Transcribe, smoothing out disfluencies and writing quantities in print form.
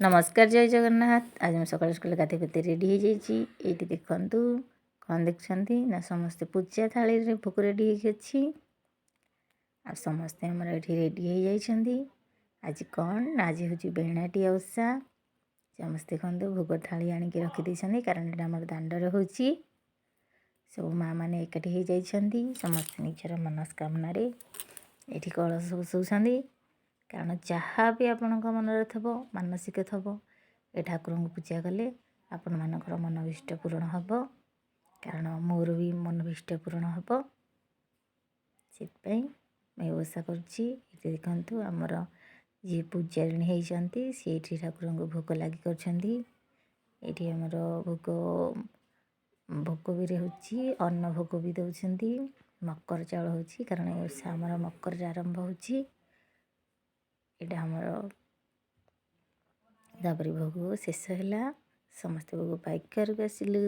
ନମସ୍କାର, ଜୟ ଜଗନ୍ନାଥ। ଆଜି ମୁଁ ସକାଳୁ ସକାଳୁ ଗାଧୋଇ ପାଧୋଇ ରେଡ଼ି ହେଇଯାଇଛି। ଏଇଠି ଦେଖନ୍ତୁ, କ'ଣ ଦେଖୁଛନ୍ତି ନା ସମସ୍ତେ ପୂଜା ଥାଳିରେ ଭୋଗ ରେଡ଼ି ହେଇକି ଅଛି ଆଉ ସମସ୍ତେ ଆମର ଏଠି ରେଡ଼ି ହେଇଯାଇଛନ୍ତି। ଆଜି କ'ଣ ନା ଆଜି ହେଉଛି ବେଣାଟି ଓଷା। ସମସ୍ତେ ଦେଖନ୍ତୁ, ଭୋଗ ଥାଳି ଆଣିକି ରଖିଦେଇଛନ୍ତି, କାରଣ ଏଇଟା ଆମର ଦାଣ୍ଡରେ ହେଉଛି। ସବୁ ମାଆ ମାନେ ଏକାଠି ହେଇଯାଇଛନ୍ତି। ସମସ୍ତେ ନିଜର ମନସ୍କାମନାରେ ଏଇଠି କଳସ ବସଉଛନ୍ତି, କାରଣ ଯାହା ବି ଆପଣଙ୍କ ମନରେ ଥିବ, ମାନସିକ ଥିବ, ଏ ଠାକୁରଙ୍କୁ ପୂଜା କଲେ ଆପଣମାନଙ୍କର ମନଭୀଷ୍ଟ ପୂରଣ ହେବ। କାରଣ ମୋର ବି ମନଭୀଷ୍ଟ ପୂରଣ ହେବ, ସେଥିପାଇଁ ମୁଁ ଏ ଓଷା କରୁଛି। ଏଠି ଦେଖନ୍ତୁ, ଆମର ଯିଏ ପୂଜାରିଣୀ ହେଇଛନ୍ତି, ସିଏ ଏଠି ଠାକୁରଙ୍କୁ ଭୋଗ ଲାଗି କରୁଛନ୍ତି। ଏଇଠି ଆମର ଭୋଗ ବି ହେଉଛି, ଅନ୍ନ ଭୋଗ ବି ଦେଉଛନ୍ତି। ମକର ଚାଉଳ ହେଉଛି, କାରଣ ଏ ଓଷା ଆମର ମକରରେ ଆରମ୍ଭ ହେଉଛି। ଏଇଟା ଆମର ତାପରେ ଭୋଗ ଶେଷ ହେଲା। ସମସ୍ତେ ଭୋଗ ପାଇକି ଘରକୁ ଆସିଲୁ।